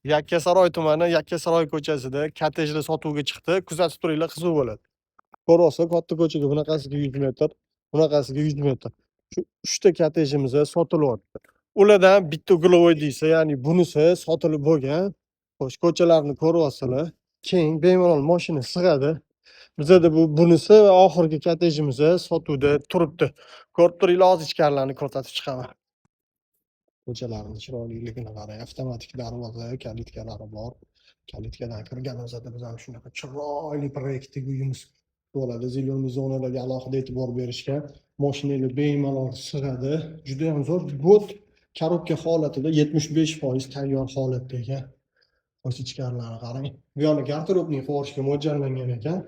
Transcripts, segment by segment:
Yakkasaroy tumani, Yakkasaroy ko'chasida kottejlar sotuvga chiqdi. Kuzatib turinglar, qiziq bo'ladi. Ko'ryapsiz, katta ko'chaga bunaqasiga 100 metr, bunaqasiga 100 metr. Shu 3 ta kottejimiz sotilyapti. Ulardan bitta угловой deysa, ya'ni bunisi sotilib bo'lgan. Xo'sh, ko'chalarni ko'ryapsizlar. Keng, bemalol mashina sig'adi. Bizada bu bunisi va oxirgi kottejimiz sotuvda turibdi. Ko'rib turinglar, hozir ichkarilarni ko'rsatib chiqaman. Ko'chalarni chiroyliligini qarang. Avtomatik darvoza, калитка lari bor. Калитка dan kirganimizda biz ham shunaqa chiroyli proyektdagi uyimiz bo'ladi. Зеленый zonalarga alohida e'tibor berishgan. Mashinalar bemalol sig'adi. Juda ham zo'r. Вот коробка holatida, 75% tayyor holatda ekan. Xo'sh, ichkarilarni qarang. Bu yoni гардеробный qilib yuborishga mo'ljallangan ekan.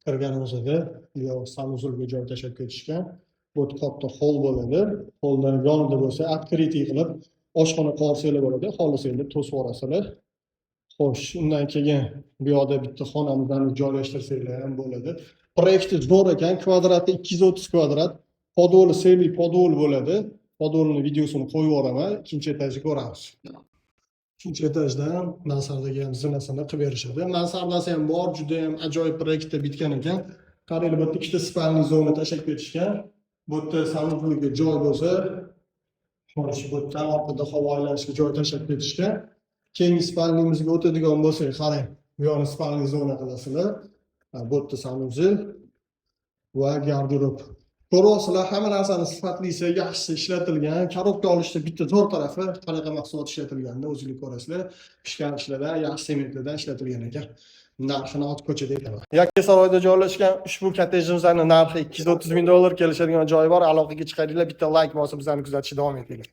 Kirganimizda bu yoq санузел ga joy tashlab ketishgan. Bu katta холл bo'ladi. Холл dan yonida bo'lsa открытый qilib oshxona qilib olsanglar bo'ladi. Xohlasanglar to'sib yuborasizlar. Xo'sh, undan keyin bu yoqda bitta xonamizni joylashtirsanglar ham bo'ladi. Proyekti zo'r ekan, kvadrati 230 kvadrat. Подвал i seli подвал bo'ladi. Подвал ini videosini qo'yib yuboraman. Ikkinchi etajni ko'ramiz. Ikkinchi etajdan mansardaga ham zinasini qilib berishadi. Mansardasi ham bor, juda ham ajoyib proyektda bitgan ekan. Qaranglar, bu yerda ikkita спальный zona tashlab ketishgan. Bu yerda санузел ga joy bo'lsa, xo'sh, bu yerdan orqada havo aylanishiga joy tashlab ketishgan. Keyingi спальный mizga o'tadigan bo'lsak, qarang, bu yoqni спальный zona qilasizlar. Ha, bu yerda санузел va garderob. Ko'ryapsizlar, hamma narsani sifatlisi, yaxshisi ishlatilgan. Коробка olishda bitta zo'r tarafi, qanaqa mahsulot ishlatilganini o'zinglar ko'rasizlar. Pishgan ishlardan, yaxshi sementlardan ishlatilgan ekan. Narxini hozir ko'chada aytaman. Yakkasaroyda joylashgan ushbu kottejimizning narxi 230 ming dollar, kelishadigan joyi bor. Aloqaga chiqaringlar, bitta layk bosib bizlarni kuzatishda davom etinglar.